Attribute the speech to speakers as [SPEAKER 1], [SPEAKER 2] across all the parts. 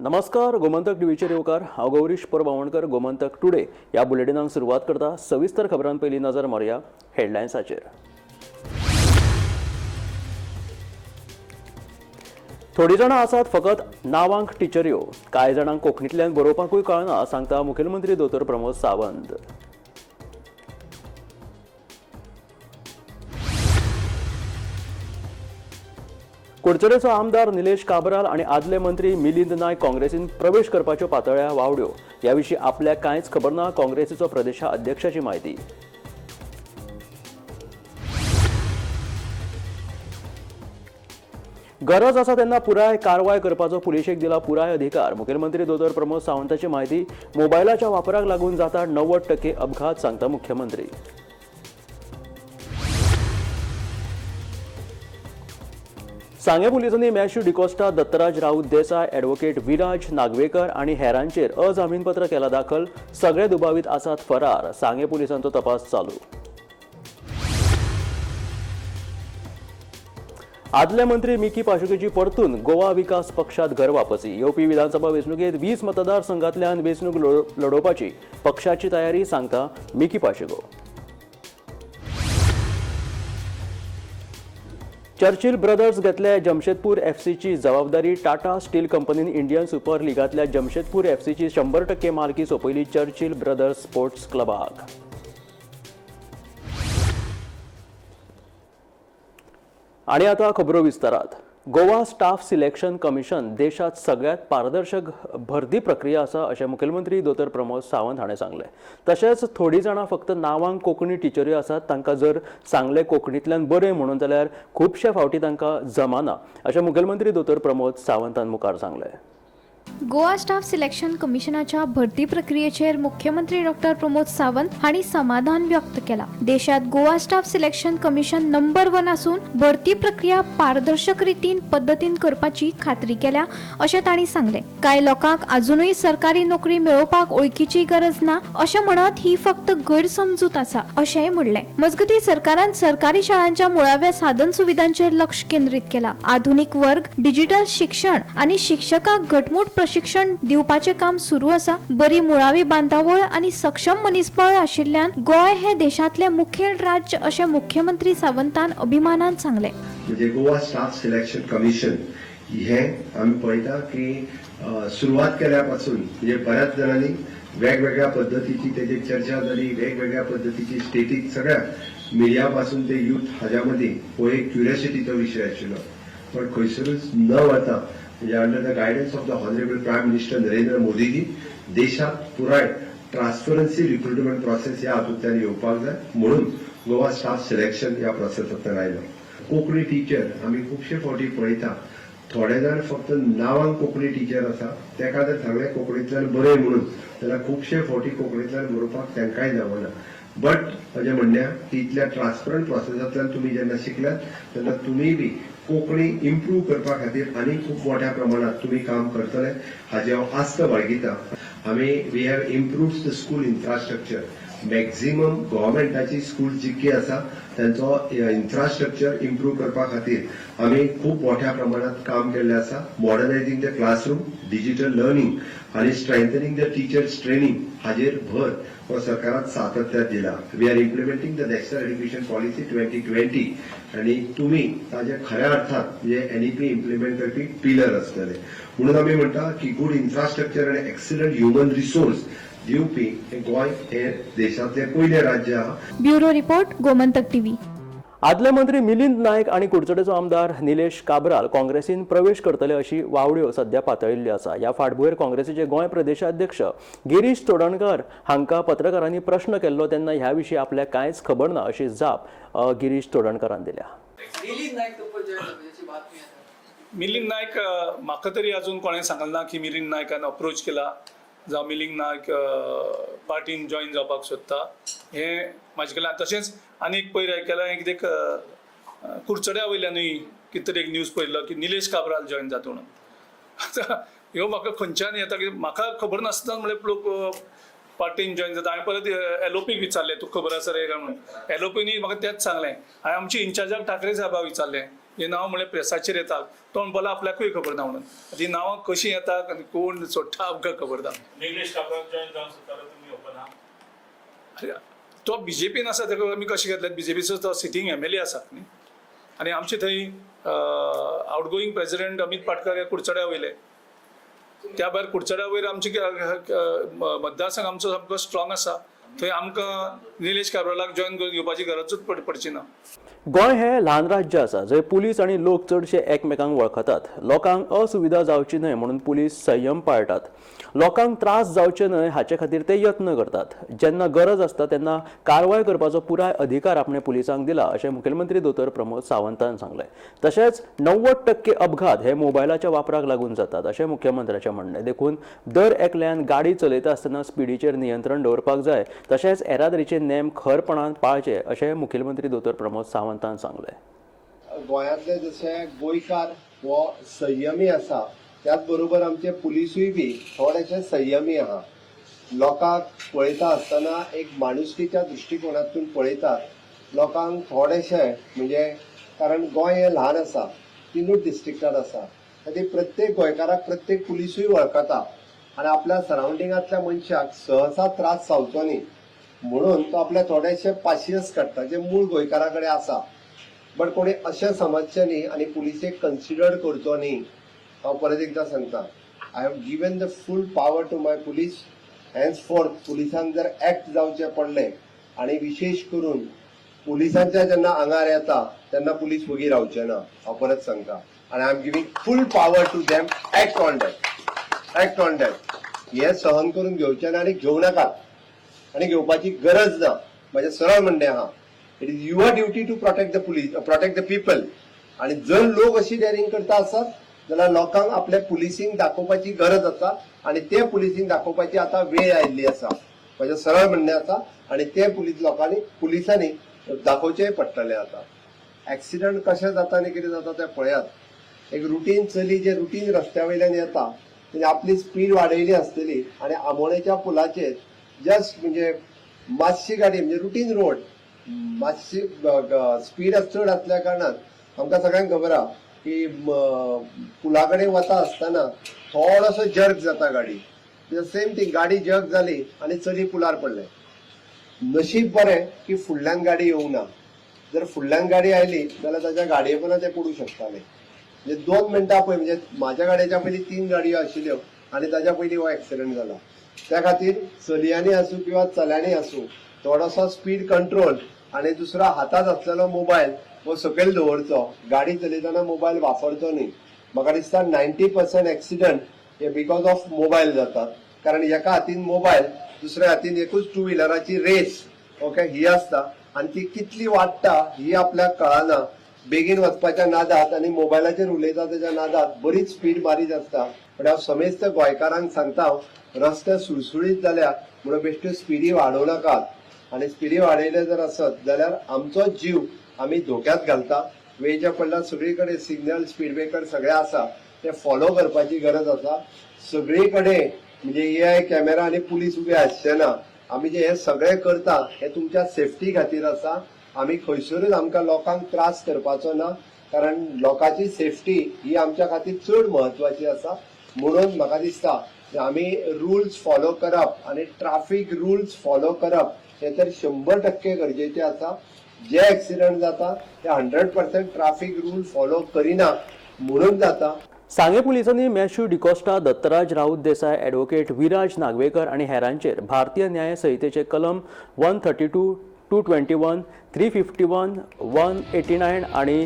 [SPEAKER 1] नमस्कार, गोमंतक टीव्हीचेर येवकार. हांव गौरीश परब आमोणकर. गोमंतक टुडे ह्या बुलेटिनाक सुरवात करता. सविस्तर खबरां पयलीं नजर मारुया हेडलायन्साचेर. थोडीं जाणां आसात फकत नांवांक टिचऱ्यो, कांय जाणांक कोंकणींतल्यान बरोवपाकूय कळना, सांगता मुखेलमंत्री दोतोर प्रमोद सावंत. कुडचडेचो आमदार निलेश काब्राल आनी आदले मंत्री मिलिंद नायक काँग्रेसीन प्रवेश करपाच्यो पातळ्या वावड्यो. ह्या विशीं आपल्याक कांयच खबर ना, काँग्रेसीचो प्रदेशाध्यक्षाची म्हायती. गरज आसा तेन्ना पुराय कारवाय करपाचो पुलिशेक दिला पुराय अधिकार, मुखेलमंत्री दोतोर प्रमोद सावंताची म्हायती. मोबायलाच्या वापराक लागून जाता 90% अपघात, सांगता मुख्यमंत्री. सांगें पुलिसांनी मॅश्यू डिकोस्टा, दत्तराज राऊत देसाय, ॲडव्होकेट विराज नागवेकर आनी हेरांचेर अजामीनपत्र केला दाखल. सगळे दुबावीत आसात फरार. सांगें पुलिसांचो तपास चालू. आदले मंत्री मिकी पाशुकेची परतून गोवा विकास पक्षात घर वापसी. येवपी विधानसभा वेंचणुकेत 20 मतदारसंघातल्यान वेंचणूक लढोवपाची पक्षाची तयारी, सांगता मिकी पाशेको. चर्चिल ब्रदर्स घेतले जमशेदपूर एफसीची जबाबदारी. टाटा स्टील कंपनीन इंडियन सुपर लिगांतल्या जमशेदपूर एफसीची 100% मालकी सोंपयली चर्चिल ब्रदर्स स्पोर्ट्स क्लबाक. आणि आता खबरो विस्तारात. गोवा स्टाफ सिलेक्शन कमिशन देशात सगळ्यात पारदर्शक भरती प्रक्रिया आसा, अशें मुखेलमंत्री दोतोर प्रमोद सावंत हाणें सांगलें. तशेंच थोडीं जाणां फक्त नांवांक कोंकणी टिचऱ्यो आसात, तांकां जर सांगलें कोंकणींतल्यान बरय म्हणून जाल्यार खुबशे फावटी तांकां जमाना, अशें मुखेलमंत्री दोतोर प्रमोद सावंतान मुखार सांगलें.
[SPEAKER 2] गोवा स्टाफ सिलेक्शन कमिशनाच्या भरती प्रक्रियेचेर मुख्यमंत्री डॉक्टर प्रमोद सावंत हांणी समाधान व्यक्त केला. देशात Goa staff selection commission number 1 आसून भरती प्रक्रिया पारदर्शक रितीन पद्दतीन करपाची खात्री केल्या, अशें तांणी सांगलें. कांय लोकांक अजुनूय सरकारी नोकरी मेळोवपाक ओळखीची गरज ना, अशें म्हणत ही फक्त गैरसमजूत आसा, अशेंय म्हणलें. मजगतीं, सरकारान सरकारी शाळांच्या मुळाव्या साधन सुविधांचेर लक्ष केंद्रीत केला. आधुनिक वर्ग, डिजिटल शिक्षण आनी शिक्षकांक घटमूट प्रशिक्षण दिवपाचें काम सुरू आसा. बरी मुळावी बांदावळ आनी सक्षम मनीसबळ आशिल्ल्यान गोंय हे देशांतलें मुखेल राज्य, अशें मुख्यमंत्री सावंतान अभिमानान सांगलें.
[SPEAKER 3] म्हणजे गोवा स्टाफ सिलेक्शन कमिशन हे आमी पळयता की सुरवात केल्या पासून म्हणजे बऱ्याच जाणांनी वेगवेगळ्या पद्दतीची तेजेर चर्चा जाली. वेगवेगळ्या पद्दतीची स्टेटीक सगळ्या मिडिया पासून ते युथ हाज्या मदीं हो एक क्युरियोसिटीचो विशय आशिल्लो. पण खंयसरूच न वता म्हणजे under the guidance of the honourable Prime Minister Narendra Modiji देशात पुराय ट्रान्सपरन्सी रिक्रुटमेंट प्रोसेस ह्या हातूंतल्यान येवपाक जाय म्हणून गोवा स्टाफ सिलेक्शन ह्या प्रोसेसांतल्यान आयलो. कोंकणी टिचर आमी खुबशे फावटी पळयता, थोडे जाण फक्त नांवांक कोंकणी टिचर आसा. तेका जर सांगलें कोंकणींतल्यान बरय म्हणून जाल्यार खुबशे फावटी कोंकणींतल्यान बरोवपाक तांकांय जमना. बट म्हजें म्हणणें आहा की इतल्या ट्रान्सपरंट प्रोसेसांतल्यान तुमी जेन्ना शिकल्यात तेन्ना तुमी बी कोंकणी इम्प्रूव करपा खातीर आनी खूब मोठ्या प्रमाणात तुमी काम करतले हाजी हांव आस्त बाळगिता. आमी we have improved the school infrastructure. Maximum गव्हर्मेंटाची स्कूल जितकी आसा तांचो इन्फ्रास्ट्रक्चर इम्प्रूव करपा खातीर आमी खूब मोठ्या प्रमाणात काम केल्लें आसा. Modernising the classroom, digital learning आनी स्ट्रेंथनिंग the teachers training हाजेर भर हो सरकारान सातत्यात दिला. We are implementing the National Education Policy 2020 आनी तुमी ताजे खऱ्या अर्थात म्हणजे एनईपी इम्प्लिमेंट करपी पिलर आसतले. म्हणून आमी म्हणटा की गुड इन्फ्रास्ट्रक्चर आनी एक्सिलंट ह्युमन रिसोर्स दिवपी हे गोंय हे देशांतलें पयलें राज्य आहा.
[SPEAKER 2] Bureau report, Gomantak TV.
[SPEAKER 1] आदले मंत्री मिलिंद नायक आनी कुडचडेचो आमदार निलेश काब्राल काँग्रेसीन प्रवेश करतले अशी वावड्यो सध्या पातळिल्ल्यो आसा. ह्या फाटभुंयेर काँग्रेसीचे गोंय प्रदेशाध्यक्ष गिरीश चोडणकर हांकां पत्रकारांनी प्रश्न केल्लो तेन्ना ह्या विशीं आपल्याक कांयच खबर ना, अशी जाप गिरीश चोडणकरान दिल्या.
[SPEAKER 4] मिलिंद नाईक तो जॉईन जावपाची बातमी आसा.
[SPEAKER 5] मिलिंद नायक, म्हाका तरी अजून कोणें सांगलें ना की मिलिंद नायकान अप्रोच केला जावं मिलिंद नायक पार्टीन जॉईन जावपाक सोदता हें म्हाजे कडल्यान. तशेंच आनी एक पयर आयकलां कितें, कुडचड्या वयल्यानूय कितें तरी एक न्यूज पळयल्लो की निलेश काब्राल जॉईन जाता म्हणून. आतां ह्यो म्हाका खंयच्यान येता की म्हाका खबर नासतना म्हणल्यार लोक पार्टीन जॉईन जाता. हांवें परत एलओपीक विचारलें, तुका खबर आसा रे काय म्हणून. एलओपीनी म्हाका तेंच सांगलें. हांवें आमच्या इन्चार्जाक ठाकरे साहेबाक विचारलें. हे नांव म्हणल्यार प्रेसाचेर येता, तो म्हणपाक आपल्याकूय खबर ना म्हणून. ती नांवां कशीं येता आनी कोण सोडटा आमकां खबर ना.
[SPEAKER 6] निलेश काब्राक जॉईन जावंक सोदतालो, तुमी ओपन आहा?
[SPEAKER 5] अरे, तो बीजेपीन आसा, ताका आमी कशें घेतले? बीजेपीचो तो सिटींग एमएलए आसा न्ही. आनी आमचे थंय आउटगोईंग प्रेसिडेंट अमित पाटकर हे कुडचड्या वयले. त्या भायर कुडचड्या वयर आमचे मतदारसंघ आमचो सामको स्ट्रॉंग आसा. थंय आमकां निलेश काब्रालाक जॉयन करून घेवपाची गरजूच पडची ना.
[SPEAKER 1] गोंय हें ल्हान राज्य आसा, जंय पुलीस आनी लोक चडशे एकमेकांक वळखतात. लोकांक असुविधा जावची न्हय म्हणून पुलीस संयम पाळटात. लोकांक त्रास जावचे न्हय हाचे खातीर ते यत्न करतात. जेन्ना गरज आसता तेन्ना कारवाय करपाचो पुराय अधिकार आपणे पुलिसांक दिला अशें मुखेलमंत्री दोतोर प्रमोद सावंतान सांगलें. तशेंच 90% अपघात हे मोबायलाच्या वापराक लागून जातात अशें मुख्यमंत्र्याचें म्हणणें. देखून दर एकल्यान गाडी चलयता आसतना स्पिडीचेर नियंत्रण दवरपाक जाय, तशेंच येरादारीचे नेम खरपणान पाळचे अशें मुखेलमंत्री दोतोर प्रमोद सावंतान सांगलें.
[SPEAKER 3] गोंयांतले जशे गोंयकार हो संयमी आसा, त्याच बरोबर आमचे पुलिसूय बी थोडेशे संयमी आहा. लोकांक पळयता आसतना एक माणुसकीच्या दृश्टिकोनातून पळयतात. लोकांक थोडेशे म्हणजे कारण गोंय हें ल्हान आसा, तिनूच डिस्ट्रिक्टान आसा, खातीर प्रत्येक गोंयकाराक प्रत्येक पुलिसूय वळखता आनी आपल्या सरावंडिंगांतल्या मनशाक सहसा त्रास जावचो न्ही म्हणून तो आपल्या थोडेशे पाशियस काडटा जे मूळ गोंयकारा कडेन आसा. बट कोणी अशें समजचें न्ही आनी पुलिसेक कन्सिडर करचो न्ही. हांव परत एकदां सांगता, I have given the full power to my police. Henceforth पुलिसांक जर एक्ट जावचें पडलें आनी विशेश करून पुलिसांच्या जेन्ना आंगार येता तेन्ना पुलीस वगी रावचे ना. हांव परत सांगता, आनी I am giving full power to them, act on that, act on that. हें सहन करून घेवचें ना आनी घेवं नाकात आनी घेवपाची गरज ना. म्हजें सरळ म्हणणें आहा, it is your duty to protect the police, protect the people. आनी जर लोक अशी डेअरिंग करता आसत जाल्यार लोकांक आपलें पुलिसींग दाखोवपाची गरज आसा आनी तें पुलिसींग दाखोवपाची आतां वेळ आयिल्ली आसा. म्हजें सरळ म्हणणें आसा आनी तें पुलीस लोकांनी पुलिसांनी दाखोवचेंय पडटलें. आतां एक्सिडंट कशें जाता आनी कितें जाता तें पळयात. एक रुटीन चली जे रुटीन रस्त्या वयल्यान येता, तेणी आपली स्पीड वाडयली आसतली आनी आमोणेच्या पुलाचेर जस्ट म्हणजे मातशी गाडी म्हणजे रुटीन रोड मातशी स्पीड चड आसल्या कारणान आमकां सगळ्यांक खबर आहा की पुला कडेन वता आसतना थोडोसो जर्क जाता गाडी. सेम थिंग, गाडी जर्क जाली आनी चली पुलार पडलें. नशीब बरें की फुडल्यान गाडी येवंक ना. जर फुडल्यान गाडी आयली जाल्यार ताच्या गाडये पोंदा ते पडूं शकताले. म्हणजे 2 मिनटां पळय, म्हणजे म्हाज्या गाडयेच्या पयलीं 3 गाडयो आशिल्ल्यो आनी ताच्या पयलीं हो एक्सिडंट जाला. त्या खातीर चलयांनी आसूं किंवा चल्यांनी आसूं, थोडोसो स्पीड कंट्रोल आनी दुसरो हातांत आसलेलो मोबायल हो सकयल दवरचो. गाडी चलयतना मोबायल वापरचो न्ही. म्हाका दिसता 90% एक्सिडंट हे because of mobile जातात, कारण एका हातीन मोबायल, दुसऱ्या हातीन एकूच टू व्हिलराची रेस ओके ही आसता आनी ती कितली वाडटा ही आपल्याक कळना. बेगीन वचपाच्या नादात आनी मोबायलाचेर उलयता तेच्या नादात बरीच स्पीड मारीत आसता. पण हांव समेस्त गोंयकारांक सांगता, रस्ते सुळसुळीत जाल्या म्हणून बेश्ट्यो स्पिडी वाडोवं नाकात आनी स्पिडी वाडयले जर आसत जाल्यार आमचो जीव आमी धोक्यांत घालता. वेळच्या पडल्यार सगळी कडेन सिग्नल, स्पीड ब्रेकर सगळे आसा, ते फॉलो करपाची गरज आसा. सगळी कडेन म्हणजे एआय कॅमेरा आनी पुलीस उबे आसचे ना. आमी जे हे सगळे करता हे तुमच्या सेफ्टी खातीर आसा. आमी खंयसरूच आमकां लोकांक त्रास करपाचो ना, कारण लोकांची सेफ्टी ही आमच्या खातीर चड म्हत्वाची आसा. म्हणून म्हाका दिसता आमी रुल्स फॉलो करप आनी ट्राफीक रुल्स फॉलो करप हे तर 100% गरजेचें आसा. जे एक्सिडंट जाता ते 100% ट्राफीक रूल फॉलो करिना म्हणून जाता.
[SPEAKER 1] सांगें पुलिसांनी मॅथ्यू डिकोस्टा, दत्तराज राऊत देसाय, ॲडव्होकेट विराज नागवेकर आनी हेरांचेर भारतीय न्याय संहितेचे कलम 132, 221, 351, 189 आनी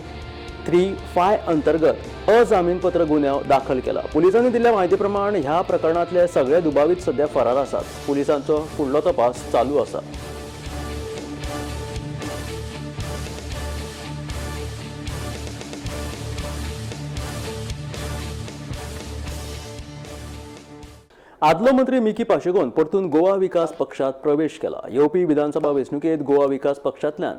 [SPEAKER 1] 35 अंतर्गत अजामीनपत्र गुन्यांव दाखल केला. पुलिसांनी दिल्ल्या म्हायती प्रमाण ह्या प्रकरणांतले सगळे दुबावीत सध्या फरार आसात. पुलिसांचो फुडलो तपास चालू आसा. आदलो मंत्री मिकी पाशेकोन परतून गोवा विकास पक्षात प्रवेश केला. येवपी विधानसभा वेंचणुकेत गोवा विकास पक्षांतल्यान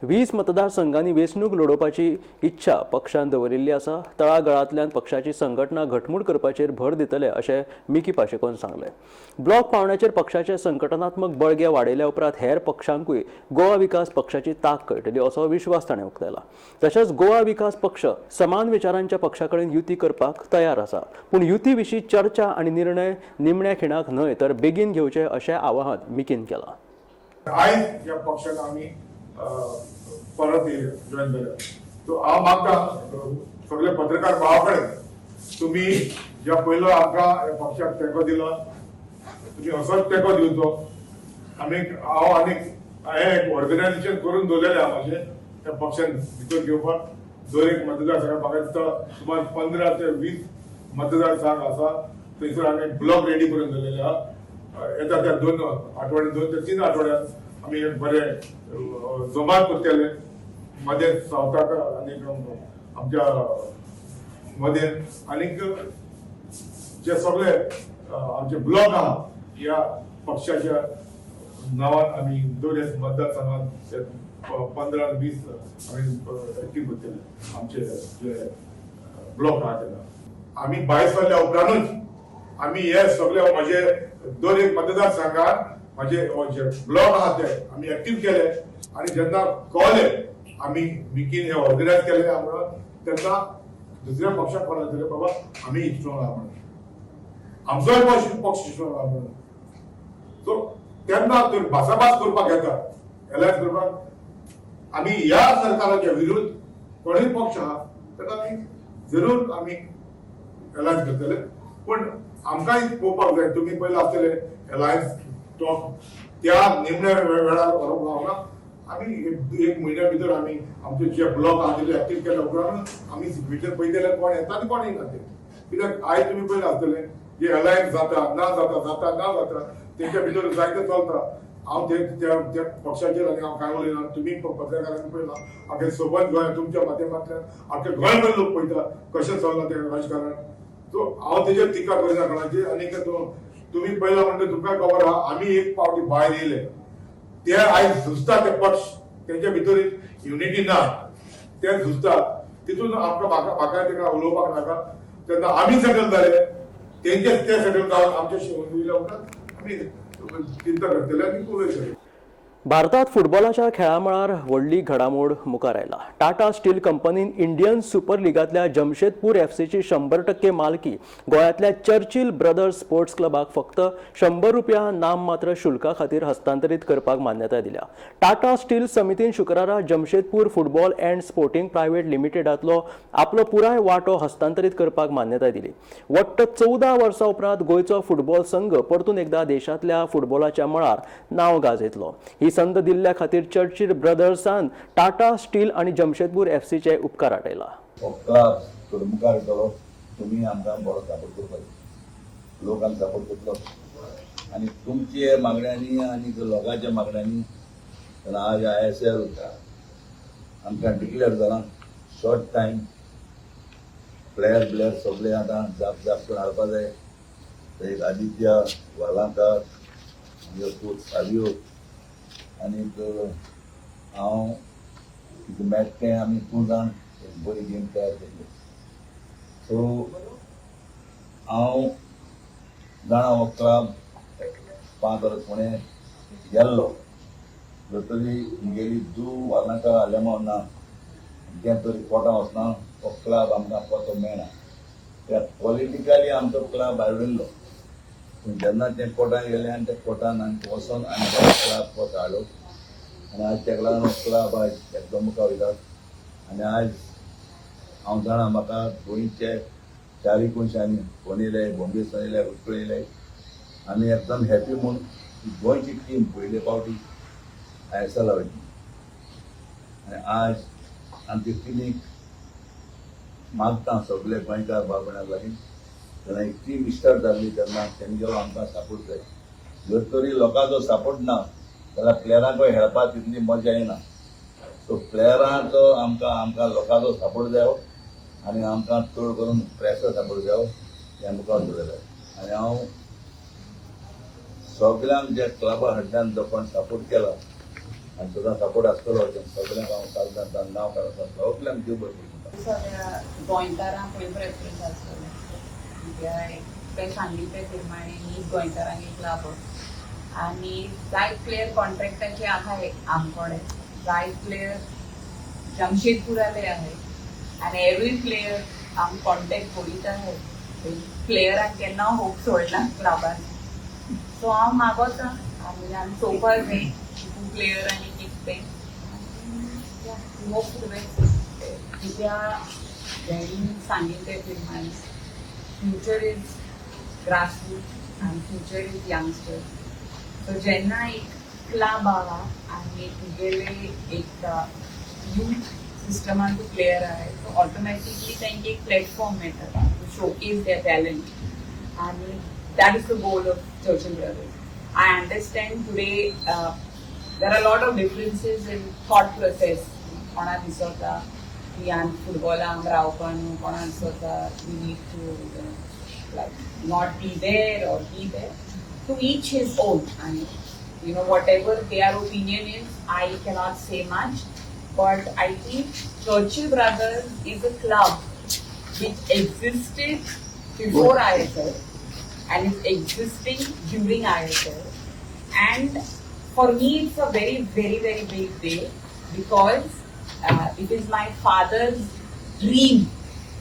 [SPEAKER 1] 20 मतदारसंघांनी वेंचणूक लडोवपाची इच्छा पक्षान दवरिल्ली आसा. तळागाळांतल्यान पक्षाची संघटना घटमूट करपाचेर भर दितले अशें मिकी पाशेकोन सांगलें. ब्लॉक पावंड्याचेर पक्षाचे संघटनात्मक बळगें वाडयल्या उपरांत हेर पक्षांकूय गोवा विकास पक्षाची तांक कळटली असो विश्वास ताणें उक्तायला. तशेंच गोवा विकास पक्ष समान विचारांच्या पक्षा कडेन युती करपाक तयार आसा, पूण युती विशीं चर्चा आनी निर्णय निमण्या खिणाक न्हय तर बेगीन घेवचे अशें आवाहन मिकीन केलां.
[SPEAKER 7] आयज ह्या पक्षान आमी परत जॉईन जाल्या. सो हांव मागता सगळे पत्रकार भावा कडेन, तुमी ज्या पयलो आमकां ह्या पक्षाक तेंको दिला, तुमी असोच तेंको दिवचो. आमी हांव आनीक हें एक ऑर्गनायझेशन करून दवरलेलें आहा म्हाजें त्या पक्षान भितर घेवपाक. दर एक मतदारसंघात म्हाका दिसता सुमार 15 ते 20 मतदारसंघ आसा, थंयसर आमी ब्लॉक रेडी करून दवरलेले आहा. येता त्या 2 आठवड्यात, 2 ते 3 आठवड्यात आमी एक बरें जमात करतले मदें सावथाक आनी आमच्या मदें आनीक जे सगळे आमचे ब्लॉक आहा ह्या पक्षाच्या नांवान आमी दर एक मतदारसंघात 15 20 आमी एक्टीव करतले आमचे जे ब्लॉक आहा. तेन्ना आमी भायर सरल्या उपरांतूच आमी हे सगळे म्हजे दर एक मतदारसंघात म्हजे जे ब्लॉक आहा ते आमी एक्टीव केले आनी जेन्ना कळ्ळें आमी मिकीन हे ऑर्गनायज केले म्हणून, तेन्ना दुसऱ्या पक्षाक कळ्ळें जातलें बाबा आमी स्ट्रॉंग आहा म्हणून, आमचोय पक्ष स्ट्रॉंग आहा म्हणून. सो तेन्ना तर भासाभास करपाक येता, एलायन्स करपाक. आमी ह्या सरकाराच्या विरुद्ध कोणूय पक्ष आहा तेन्ना आमी जरूर आमी एलायन्स करतले, पूण आमकांय पळोवपाक जाय. तुमी पयलें आसतले एलायन्स टॉक त्या निमण्या वेळार व्हरोंक गावना. आमी एक म्हयन्या भितर आमी आमचे जे ब्लॉक आहा ते एक्टीव केल्या उपरांत आमी भितर पळयतले कोण येता आनी कोण येना ते. कित्याक आयज तुमी पळयलें आसतलें जे एलायन्स जाता ना जाता, जाता ना जाता, तेंच्या भितर जायते चलता. हांव ते त्या पक्षाचेर आनी हांव कांय उलयना. तुमी पत्रकारांनी पळयलां आख्खे सोबत गोंय तुमच्या माध्यमांतल्यान आख्खे गोंयभर लोक पळयता कशें चल्लां तें राजकारण. सो हांव तेजेर टिका करिना कोणाची. आनी तुमी पळयलां म्हणटा तुमकां खबर आहा आमी एक पावटी भायर येयले ते आयज झुजता ते पक्ष तेंच्या भितर युनिटी ना, ते झुजता. तितून आमकां म्हाका तेका उलोवपाक नाका. तेन्ना आमी सेटल जाले, तेंचे ते सेटल जावन आमचे शिवून उपरांत आमी चिंता करतले आनी उलयतले.
[SPEAKER 1] भारतात फुटबॉलाच्या खेळामळार व्हडली घडामोड मुखार आयला. टाटा स्टील कंपनीन इंडियन सुपर लिगांतल्या जमशेदपूर एफसीची 100% मालकी गोंयांतल्या चर्चिल ब्रदर्स स्पोर्ट्स क्लबाक फक्त 100 रुपया नाममात्र शुल्का खातीर हस्तांतरीत करपाक मान्यताय दिल्या. टाटा स्टील समितीन शुक्रारा Jamshedpur football and sporting private लिमिटेडांतलो आपलो पुराय वांटो हस्तांतरीत करपाक मान्यताय दिली. वट्ट 14 वर्सां उपरांत गोंयचो फुटबॉल संघ परतून एकदा देशांतल्या फुटबॉलाच्या मळार नांव गाजयतलो. ही संद दिल्ल्या खातीर चर्चिल ब्रदर्सान टाटा स्टील आनी जमशेदपूर एफसीचे उपकार आटयला.
[SPEAKER 8] हो क्लब थोडो मुखार वयतलो. तुमी आमकां बरो सपोर्ट करपाक, लोक आमकां सपोर्ट करतलो आनी तुमचे मागण्यांनी आनी लोकांच्या मागण्यांनी तेन्ना आज ISL आमकां डिक्लेअर जाला. शॉर्ट टायम प्लेयर ब्लेयर सगळे आतां जाप जाप करून हाडपा जाय. एक आदित्य वालांकार, मागीर पूत सावियो आनीक हांव मॅच ते आमी तूं जाण एक बरी गेम तयार केली. सो हांव जाणा हो क्लब 5 वर्स फुडें गेल्लो, जर तरी मुगेली दू वालांकार आलेमांव ना, जें तरी कोर्टां वचना, हो क्लब आमकां परतो मेळना. कित्याक पॉलिटिकली आमचो क्लब भायर उरयल्लो, पूण जेन्ना तें कोर्टान गेलें आनी त्या कोर्टान आनी वचोन आनी तो क्लब परतो हाडलो आनी आज तेका लागून हो क्लब आयज एकदम मुखार वयता. आनी आयज हांव जाणा म्हाका गोंयचे चारूय कोनशांनी फोन येयले, बॉम्बे सून येयले, उत्कळ येयले. आमी एकदम हॅपी म्हूण गोंयची टीम पयले फावटी ISL वयतली. आनी आज आमचे टिमीक मागता सगळे गोंयकार भाव भयणां लागीं, तेन्ना एक टीम स्टार्ट जाल्ली तेन्ना तेंगेलो आमकां सपोर्ट जाय. जर तरी लोकांचो सपोर्ट ना जाल्यार प्लेयरांकूय खेळपाक तितली मजा येना. सो प्लेयरांचो आमकां आमकां लोकांचो सपोर्ट जायो आनी आमकां चड करून प्रेसो सपोर्ट जायो, हें मुखार दवरलें. आनी हांव सगळ्यांक ज्या क्लबा हाडल्यान जो कोण सपोर्ट केला आनी सदां सपोर्ट आसतलो ते सगळ्यांक हांव कागदान नांव काडटा, सगळ्यांक देव बरें करूं.
[SPEAKER 9] सगळ्या गोंयकारांक पयलीं प्रेफरन्स आसतलें, कित्याक ते सांगिल्ले ते प्रमाणे नीज गोंयकारांक एक लाभ आनी जायत प्लेयर कॉन्ट्रॅक्टाचे आहाय आमकोडे, जायत प्लेयर जमशेदपुराले आहाय आनी एवरी प्लेयर आम कॉन्टेक्ट करीत आहाय. प्लेयरांक केन्ना होप सोडना क्लबान, सो हांव मागोता आनी आमी चोवपाक जाय कितू प्लेयर आनी कितें तें. होप फॉर the best, कित्याक तेणी सांगिल्लें ते प्रमाणे फ्युचर is grassroot आनी फ्युचर is youngster. सो जेन्ना एक क्लब आहा आनी तुगेले एक यूथ सिस्टमान तूं प्लेयर आहाय, सो ऑटोमॅटिकली तांकां एक प्लॅटफॉर्म मेळटा टू शोकेस there talent आनी that is the goal of Churchill Brothers. I understand today there are lot of differences in thought process. कोणा दिसता की आमी फुटबॉलाक रावपा न्हू, कोणा दिसता we need to like not be there or be there. To each his own, and whatever their opinion is, I cannot say much, but I think Churchill Brothers is a club which existed before ISL and is existing during ISL, and for me it's a very very very big day because it is my father's dream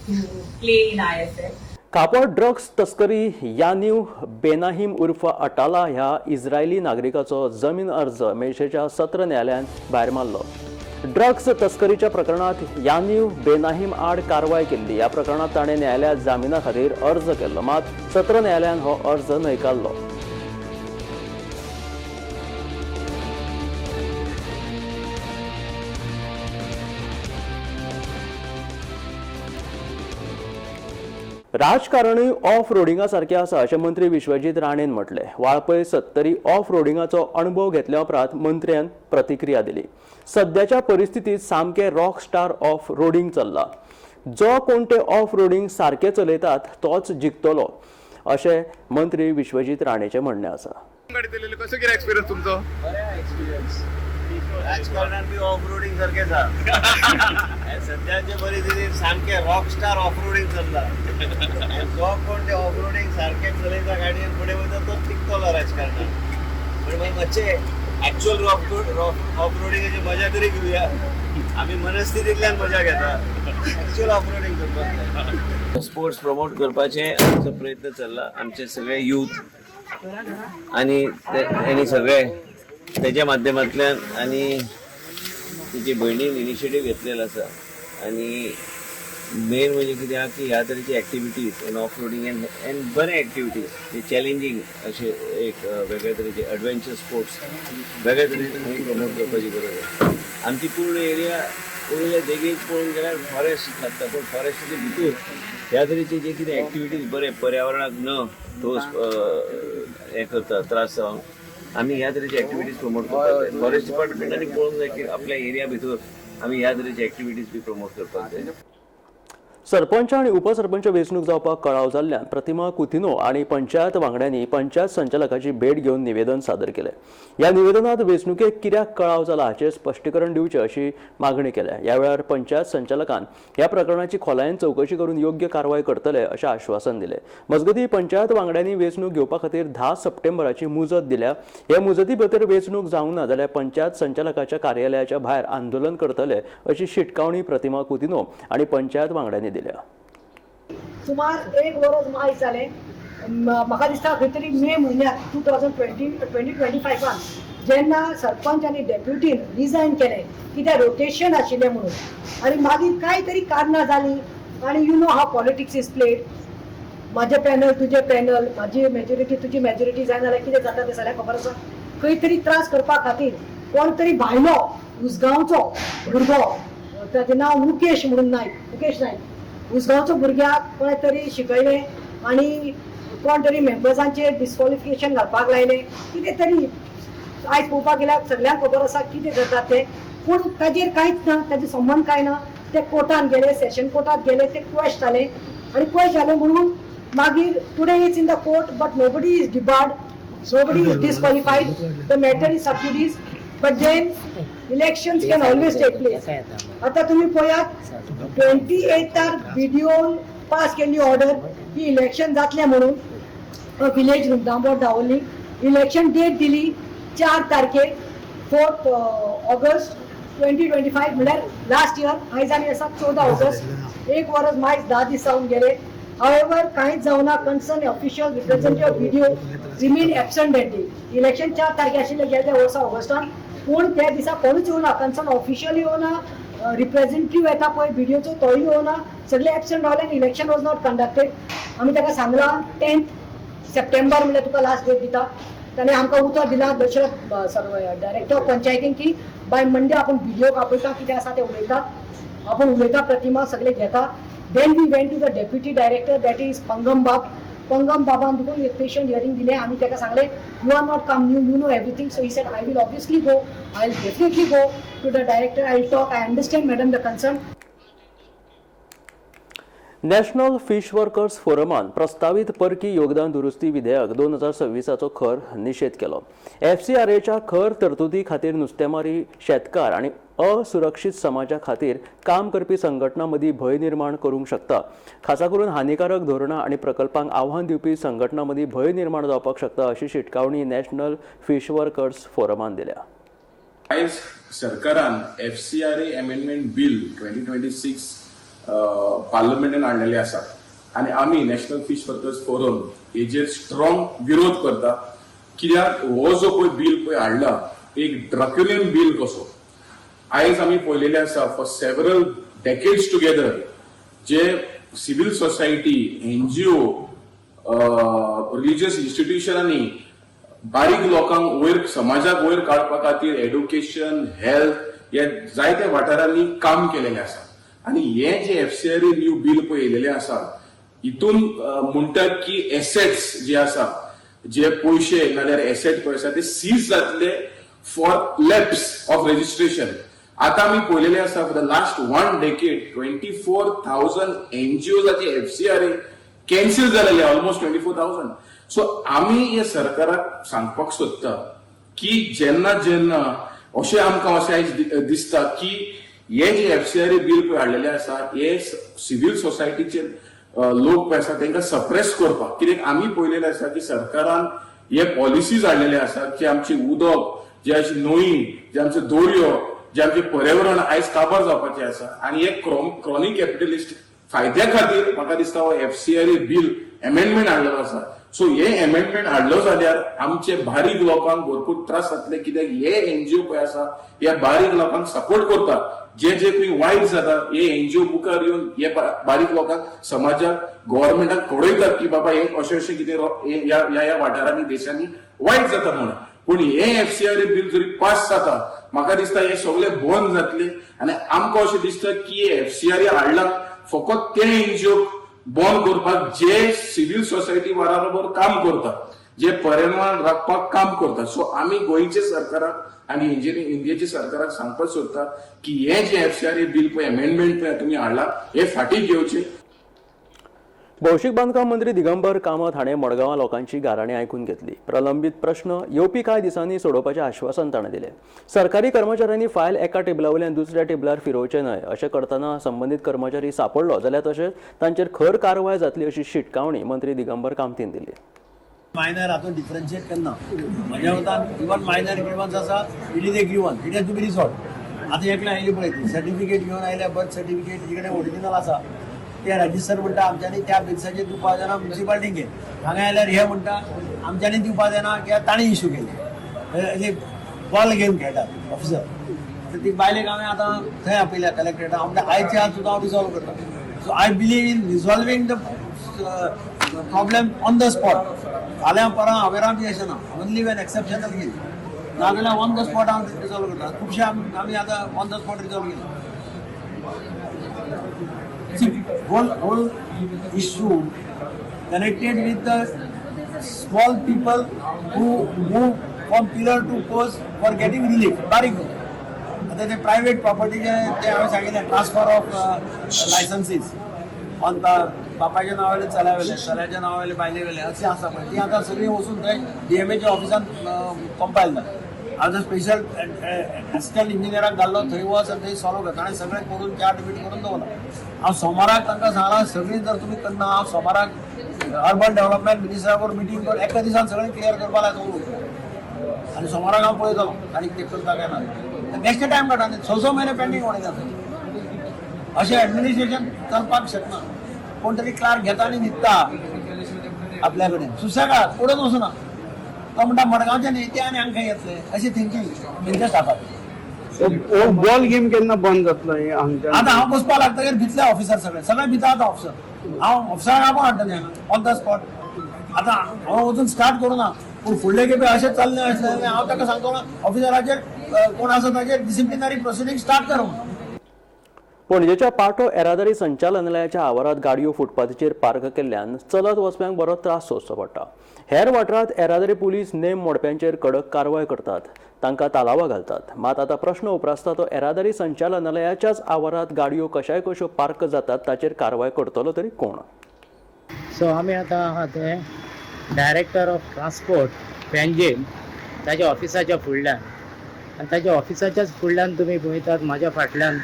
[SPEAKER 9] to play in ISL.
[SPEAKER 1] कापड drugs तस्करी यानीव बेनाहिम उर्फ अटाला ह्या इस्रायली नागरिकाचो जमीन अर्ज मेळशेच्या सत्र न्यायालयान भायर मारलो. ड्रग्स तस्करीच्या प्रकरणात यानीव बेनाहिम आड कारवाय केल्ली. ह्या प्रकरणात ताणें न्यायालयात जामिना खातीर अर्ज केल्लो, मात सत्र न्यायालयान हो अर्ज न्हयकारलो. राजकारणूय ऑफ रोडिंगा सारकें आसा अशें मंत्री विश्वजीत राणेन म्हटलें. वाळपय सत्तरी ऑफ रोडिंगाचो अणभव घेतल्या उपरांत मंत्र्यान प्रतिक्रिया दिली. सद्याच्या परिस्थितीत सामकें रॉक स्टार ऑफ रोडिंग चल्ला. जो कोण ते ऑफ रोडिंग सारकें चलयतात तोच जिखतलो अशें मंत्री विश्वजीत राणेचें म्हणणें आसा.
[SPEAKER 10] गाडी चलयली, कसो कितें एक्सपिरियन्स तुमचो?
[SPEAKER 11] बरें एक्सपिरियन्स. राजकारणान बी ऑफ रोडिंग सारकेंच आहा. सद्याचे परिस्थितीत सामकें रॉक स्टार ऑफ रोडिंग चल्ला. जो कोण ते ऑफ रोडिंग सारकें चलयता गाडयेन फुडें वयता तो थिकतलो राजकारणान. पण मागीर मातशें एक्चुअल ऑफ रोडिंगाची मजा तरी घेवया. आमी मनस्थितींतल्यान मजा घेता, एक्चुअल ऑफ रोडिंग करपाक जाय. स्पोर्ट्स प्रमोट करपाचे आमचो प्रयत्न चल्ला. आमचे सगळे यूथ आनी तेणी सगळे तेच्या माध्यमांतल्यान आनी तिची भयणीन इनिशिएटीव घेतलेलो आसा. आनी मेन म्हणजे कितें आहा की ह्या तरेची activities and off roading and बरे एक्टिविटीज ते चॅलेंजींग अशे एक वेगळ्या तरेचे एडवेंचर स्पोर्ट्स वेगळ्या तरेचे आमी प्रमोट करपाची गरज आसा. आमची पूर्ण एरिया पयल्या देगेक पळोवंक गेल्यार फॉरेस्ट लागता, पूण फॉरेस्टाचे भितूर ह्या तरेचे जे कितें एक्टिविटीज बरे पर्यावरणाक न ठोस हें करता त्रास जावन आमी ह्या तरेचे एक्टिविटीज प्रमोट करपाक जाय. फॉरेस्ट डिपार्टमेंटांनी पळोवंक जाय की आपल्या एरिया भितर आमी ह्या तरेचे एक्टिविटीज बी प्रमोट करपाक जाय.
[SPEAKER 1] सरपंच आनी उपसरपंच वेंचणूक जावपाक कळाव जाल्ल्यान प्रतिमा कुतिनो आनी पंचायत वांगड्यांनी पंचायत संचालकाची भेट घेवन निवेदन सादर केलें. ह्या निवेदनात वेंचणुकेक कित्याक कळाव जाला हाचेर स्पश्टीकरण दिवचें अशी मागणी केल्या. ह्या वेळार पंचायत संचालकान ह्या प्रकरणाची खोलायेन चवकशी करून योग्य कारवाय करतले अशें आश्वासन दिलें. मजगतीं पंचायत वांगड्यांनी वेंचणूक घेवपा खातीर 10 सप्टेंबराची मुजत दिल्या. हे मुजती भितर वेंचणूक जावंक ना जाल्यार पंचायत संचालकाच्या कार्यालयाच्या भायर आंदोलन करतले अशी शिटकावणी प्रतिमा कुतिनो आनी पंचायत वांगड्यांनी दिल्या.
[SPEAKER 12] सुमार एक वरस मायज जालें. म्हाका दिसता खंय तरी मे म्हयन्यात 2025 जेन्ना सरपंच आनी डेप्युटीन रिजायन केलें कित्याक रोटेशन आशिल्लें म्हणून, आनी मागीर कांय तरी कारणां जालीं आनी you know how politics is played. म्हाजें पॅनल तुजें पॅनल, म्हाजी मेजॉरिटी तुजी मेजॉरिटी जायना जाल्यार कितें जाता तें सगळ्यांक खबर आसा. खंय तरी त्रास करपा खातीर कोण तरी भायलो उसगांवचो भुरगो, ताचें नांव मुकेश म्हणून नायक, मुकेश नायक, उसगांवचो भुरग्याक कोणें तरी शिकयलें आनी कोण तरी मेंबर्सांचेर डिस्कॉलिफिकेशन घालपाक लायलें कितें तरी. आयज पळोवपाक गेल्यार सगल्यांक खबर आसा कितें करतात ते, पूण ताजेर कांयच ना, ताजे संबंद कांय ना. ते कोर्टान गेले, सेशन कोर्टात गेले, ते क्वेश जाले आनी क्वेश जाले म्हणून मागीर today is in the court but nobody is debarred. Nobody is disqualified. The matter is sub judice, but then elections can always take place. आता तुम्ही पळयात, 28 तार बीडीओन पास केल्ली ऑर्डर की इलेक्शन जातलें म्हणून विलेज रुमडांबोर दावोली. इलेक्शन डेट दिली 4 तारखेक, 4 August 2025, म्हणल्यार लास्ट इयर. आयज आमी आसा 14 ऑगस्ट. एक वरस मायज 10 दीस जावन गेले. हावेवर कांयच जावना. Concern official, representative BDO remain absent that day. Election 4 तारखे आशिल्ले गेल्या वर्सा ऑगस्टान, पूण त्या दिसा कोणूच येवना. कन्सर्न ऑफिशियल येवना, रिप्रेझेंटेटिव्ह येता पळय बीडीओचो, तोय येवना. सगळे एबसंट रावले आनी election was not conducted. आमी ताका सांगलां, 10 सप्टेंबर म्हणल्यार तुका लास्ट डेट दिता. ताणें आमकां उतर दिलां दशरथ डायरेक्टर पंचायतीन की बाय मंडे आपूण बीडीओक आपयता, कितें आसा तें उलयता आपूण, उलयता, प्रतिमा सगळे घेता. Then we went to the deputy director, that is Pangam बाब. पंगम बाबान देखून एक पेशंट हियरींग दिलें. आमी ताका सांगलें, "You are not come new, you know everything." So he said, "I will obviously go. I will definitely go to the director. I will talk. I understand, madam, the concern."
[SPEAKER 1] National fish workers फोरमान प्रस्तावीत परकी योगदान दुरुस्ती विधेयक 2026चो खर निशेध केलो. एफसीआरएच्या खर तरतुदी खातीर नुस्तेमारी, शेतकार आनी असुरक्षीत समाजा खातीर काम करपी संघटनां मदीं भंय निर्माण करूंक शकता. खासा करून हानिकारक धोरणां आनी प्रकल्पांक आव्हान दिवपी संघटनां मदीं भंय निर्माण जावपाक शकता, अशी शिटकावणी नॅशनल फिश वर्कर्स फोरमान दिल्या.
[SPEAKER 13] आयज सरकारान FCRA Amendment Bill 2026 पार्लमेंटान हाडलेले आसा आनी आमी नॅशनल फिश वर्कर्स फोरम हेजेर स्ट्रॉंग विरोध करता, कित्याक हो जो पळय बील पळय हाडला, एक ड्रॅकोनियन बील कसो. आयज आमी पळयलेले आसा, फॉर सेव्हरल डेकेड्स टुगेदर जे सिव्हिल सोसायटी, एनजीओ, रिलिजियस इन्स्टिट्युशनांनी बारीक लोकांक वयर, समाजाक वयर काडपा खातीर एड्युकेशन, हेल्थ ह्या जायत्या वाठारांनी काम केलेलें आसा. आनी हे जे एफसीआरए न्यू बील पळय येयलेलें आसा, हितून म्हणटात की एसेट्स जे आसा, जे पयशे नाल्यार एसेट पळय आसा, ते सीज जातले फॉर लॅप्स ऑफ रेजिस्ट्रेशन. आता आमी पळयलेले आसा, for the last one decade 24,000 एनजीओजाचे एफसीआरए कॅन्सल जालेले, ऑलमोस्ट 24,000. सो आमी हे सरकाराक सांगपाक सोदता की जेन्ना जेन्ना अशें आमकां अशें आयज दिसता की हे जे एफसीआरए बील पळय हाडलेले आसा, हे सिव्हिल सोसायटीचे लोक पळय आसा, तांकां सप्रेस करपाक. कित्याक आमी पळयलेले आसा की सरकारान हे पॉलिसीज हाडलेले आसा की आमची उदक जे अशी, न्हंयी जे, आमचे दर्यो जे, आमचे पर्यावरण आयज काबार जावपाचे आसा. आनी हे क्रॉनी कॅपिटलिस्ट फायद्या खातीर म्हाका दिसता हो एफसीआरए बील एमेंडमेंट हाडलेलो आसा. सो हे एमेंडमेंट हाडलो जाल्यार आमचे बारीक लोकांक भरपूर त्रास जातले, कित्याक हे एनजीओ पळय आसा, ह्या बारीक लोकांक सपोर्ट करता. जे जे खंय वायट जाता, हे एनजीओ मुखार येवन हे बारीक लोकांक, समाजाक, गव्हर्मेंटाक कळयतात की बाबा, हे अशें अशें कितें हे ह्या ह्या ह्या वाठारांनी, देशांनी वायट जाता म्हणून. पूण हे एफसीआरए बील जरी पास जाता, म्हाका दिसता हे सगळे बंद जातले. आनी आमकां अशें दिसता की एफसीआरए हाडला फकत ते एनजीओ बंद करपाक जे सिव्हिल सोसायटी बरोबर काम करता, जे पर्यावरण राखपाक काम करता. सो आमी गोंयचे सरकाराक आनी इंडियेच्या सरकाराक सांगपाक सोदता की हे जे एफसीआरए बील पळय, अमेंडमेंट पळय तुमी हाडला, हे फाटीं घेवचे.
[SPEAKER 1] भौशीक बांदकाम मंत्री दिगंबर कामत हाणें मडगांवां लोकांची गाराणी आयकून घेतली. प्रलंबीत प्रश्न येवपी कांय दिसांनी सोडोवपाचें आश्वासन ताणें दिलें. सरकारी कर्मचाऱ्यांनी फायल एका टेबला वयल्यान दुसऱ्या टेबलार फिरोवचें न्हय. अशें करतना संबंदीत कर्मचारी सांपडलो जाल्यार तशेंच तांचेर खर कारवाय जातली, अशी शिटकावणी मंत्री दिगंबर कामतीन दिली.
[SPEAKER 11] मायनर हातून डिफरन्शिएट करना. म्हज्या मतान इवन मायनर ग्रिवन्स आसा, it is a grievance, it has to be resolve. आतां एकले आयली पळय, ती सर्टिफिकेट घेवन आयल्या, बर्थ सर्टिफिकेट तिकडे ओरिजिनल आसा. ते रजिस्टर म्हणटा आमच्यांनी त्या बेसिसाचेर दिवपा जायना, म्युनिसिपालिटीन घे. हांगा आयल्यार हे म्हणटा आमच्यांनी दिवपा जायना कित्याक ताणें इशू केले. बॉल गेम खेळटात ऑफिसर. आतां ती बायलेक हांवें आतां थंय आपयल्या कलेक्टरेटाक. हांव म्हणटा, आयचे आज सुद्दां हांव रिजॉल्व करता. So I believe in resolving the problem on the spot. फाल्यां परां हावेरां बी अशें ना, ओनली वेन एक्सेप्शनल केस. नाजाल्यार ऑन the spot हांव रिजॉल्व करता. खुबशे आमी आतां ऑन the spot resolve केले. Whole issue connected with the small people who move from pillar to post for getting relief. बारीक आतां ते प्रायवेट प्रॉपर्टीचे ते हांवें सांगिल्लें, ट्रान्सफर ऑफ लायसन्सीस.
[SPEAKER 14] अंता बापायच्या नांवा वयले, चल्या वयले, चल्याच्या नांवा वयले, बायले वयले अशें आसा पळय, ती आतां सगळीं वचून थंय डीएमएच्या ऑफिसान कंपायल जाता. आतां स्पेशल एसिस्टंट इंजिनियराक घाल्लो, थंय वच आनी थंय सॉल्व कर. ताणें सगळें करून चार्ट बीट करून दवरला. हांव सोमाराक तांकां सांगलां, सगळीं जर तुमी करना, हांव सोमाराक अर्बन डेव्हलपमेंट मिनिस्टरा बरोबर मिटींग करून एका दिसान सगळें क्लियर करपा लायतलो. आनी सोमाराक हांव पळयतलो आनी कितें करता काय ना. बेश्टे टायम काडटा आनी 6-6 म्हयने पेंडींग उडयता. अशें एडमिनिस्ट्रेशन चलपाक शकना. कोण तरी क्लार्क घेता आनी न्हिदता आपल्या कडेन, सुसेगाद कुठेच वचना. तो म्हणटा मडगांवचे न्ही ते आनी हांकां येतले, अशें थिंकींग तेंच्या स्टाफाक.
[SPEAKER 15] बॉल गेम केन्ना बंद जातलो हे हांगच्यान?
[SPEAKER 14] आतां हांव बसपाक लागतकीर भितले ऑफिसर, सगळे सगळे भिता. आतां ऑफिसर, हांव ऑफिसराक आपोवन हाडटलें हांगा ऑन the spot. आतां हांव वचून स्टार्ट करूं ना, पूण फुडले खेपे अशें चल्लें आसलें जाल्यार हांव ताका सांगतलो ऑफिसराचेर कोण आसा ताचेर डिसिप्लिनरी प्रोसिडींग स्टार्ट कर म्हणून.
[SPEAKER 1] पणजेच्या पाटो येरादारी संचालनालयाच्या आवारात गाडयो फुटपाथीचेर पार्क केल्ल्यान चलत वचप्यांक बरो त्रास सोंसचो पडटा. हेर वाठारांत येरादारी पुलीस नेम मोडप्यांचेर कडक कारवाय करतात, तांकां तालावां घालतात. मात आतां प्रश्न उप्रासता तो येरादारी संचालनालयाच्याच आवारात गाडयो कशाय कश्यो पार्क जातात ताचेर कारवाय करतलो तरी कोण?
[SPEAKER 16] सो आमी आतां आहा ते डायरेक्टर ऑफ ट्रान्सपोर्ट पेंजीम ताच्या ऑफिसाच्या फुडल्यान, आनी ताच्या ऑफिसाच्याच फुडल्यान तुमी पळयतात म्हाज्या फाटल्यान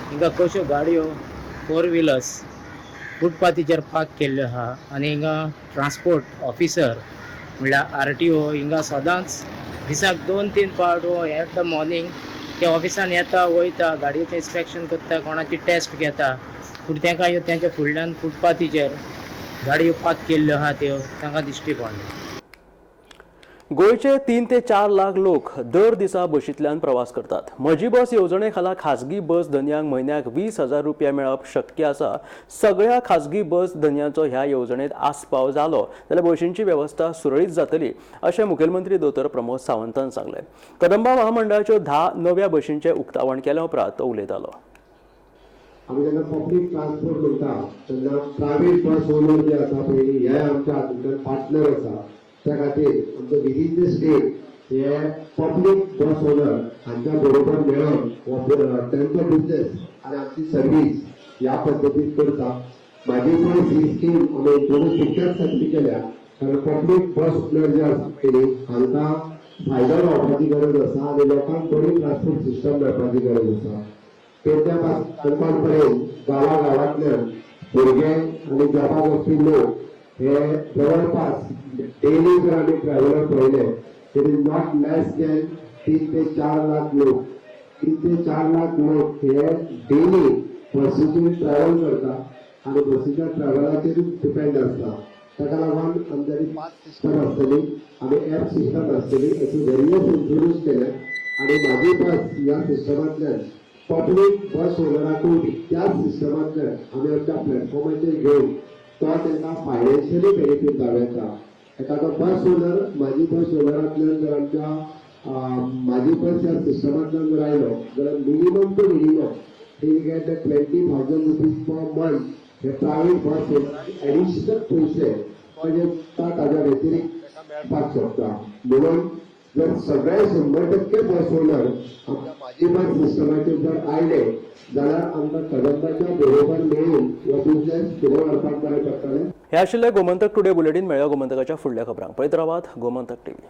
[SPEAKER 16] हिंगा कश्यो गाडयो फोर व्हिलर्स फुटपाथीचेर पार्क केल्ल्यो आहा. आनी हिंगा ट्रान्सपोर्ट ऑफिसर म्हणल्यार आरटीओ हिंगा सदांच दिसाक 2-3 फावट हो एट the morning ते ऑफिसान येता वयता, गाडयेचें इन्स्पेक्शन करता, कोणाची टेस्ट घेता. पूण तांकां तेंच्या फुडल्यान फुटपाथीचेर गाडयो पार्क केल्ल्यो आहा त्यो तांकां दिश्टी पडना.
[SPEAKER 1] गोंयचे 3 ते 4 लाख लोक दर दिसा बशींतल्यान प्रवास करतात. म्हजी बस येवजणे खाला खाजगी बस धनयांक म्हयन्याक 20,000 रुपया मेळप शक्य आसा. सगळ्या खाजगी बस धनयांचो ह्या येवजणेत आस्पाव जालो जाल्यार बशींची वेवस्था सुरळीत जातली अशें मुखेलमंत्री दोतोर प्रमोद सावंतान सांगलें. कदंबा महामंडळाच्यो 10 नव्या बशींचें उक्तावण केल्या उपरांत तो उलयतालो.
[SPEAKER 3] आमी जेन्ना पब्लीक ट्रान्सपोर्ट म्हणटा तेन्ना प्रायवेट बस ओनर जे आसा पळय, हे आमच्या हातूंतल्यान पार्टनर आसा. त्या खातीर आमचो विदीन the state हे पब्लीक बस ओनर हांच्या बरोबर मेळोन हो तांचो बिजनेस आनी आमची सर्वीस ह्या पद्दतीन करता. म्हाजी बस ही स्कीम आमी इंट्रोड्यूस तितक्याच खातीर केल्या कारण पब्लीक बस ओनर जे आसा पळय हांकां फायदो जावपाची गरज आसा आनी लोकांक बरी ट्रान्सपोर्ट सिस्टम मेळपाची गरज आसा. पेडण्या पासून काणकोण पर्यंत गांवा गांवांतल्यान भुरगे आनी जॉबाक वचपी लोक हे जवळपास डेली जर आमी ट्रॅव्हलर पळयले it is not less than 3 ते 4 लाख लोक, 3 ते 4 लाख लोक हे डेली बसीचेर ट्रॅव्हल करता आनी बसीच्या ट्रॅव्हलाचेर डिपेंड आसता. ताका लागून आमच्यानी पास सिस्टम आसतली आनी एप सिस्टम आसतली अशें वेरियस इंट्रोड्यूस केले आनी म्हाजी बस ह्या सिस्टमांतल्यान पब्लीक बस ओनराकूय त्याच सिस्टमांतल्यान आमी आमच्या प्लॅटफॉर्माचेर घेवन तो तांकां फायनान्शियली बेनिफीट जावं येता. एखादो बस ओनर म्हाजी बस ओनरांतल्यान जर आमच्या म्हाजी बस ह्या सिस्टमांतल्यान जर आयलो जाल्यार minimum to minimum he will get the 20,000 rupees per month. हे प्रायवेट बस ओनराक एडिशनल पयशे म्हणजे ताज्या व्यतिरिक्त ताका मेळपाक शकता. म्हणून जर सगळे 100% बस ओनर आमच्या म्हाजी बस सिस्टमाचेर जर आयले जाल्यार आमकां कदंबाच्या बरोबर मेळून हो बिजनेस फुडें व्हरपाक बरें पडटलें.
[SPEAKER 1] हे आशिल्ले गोमंतक टुडे बुलेटीन. मेळ्या गोमंतकाच्या फुडल्या खबरांक. पळयत रावात गोमंतक टीव्ही.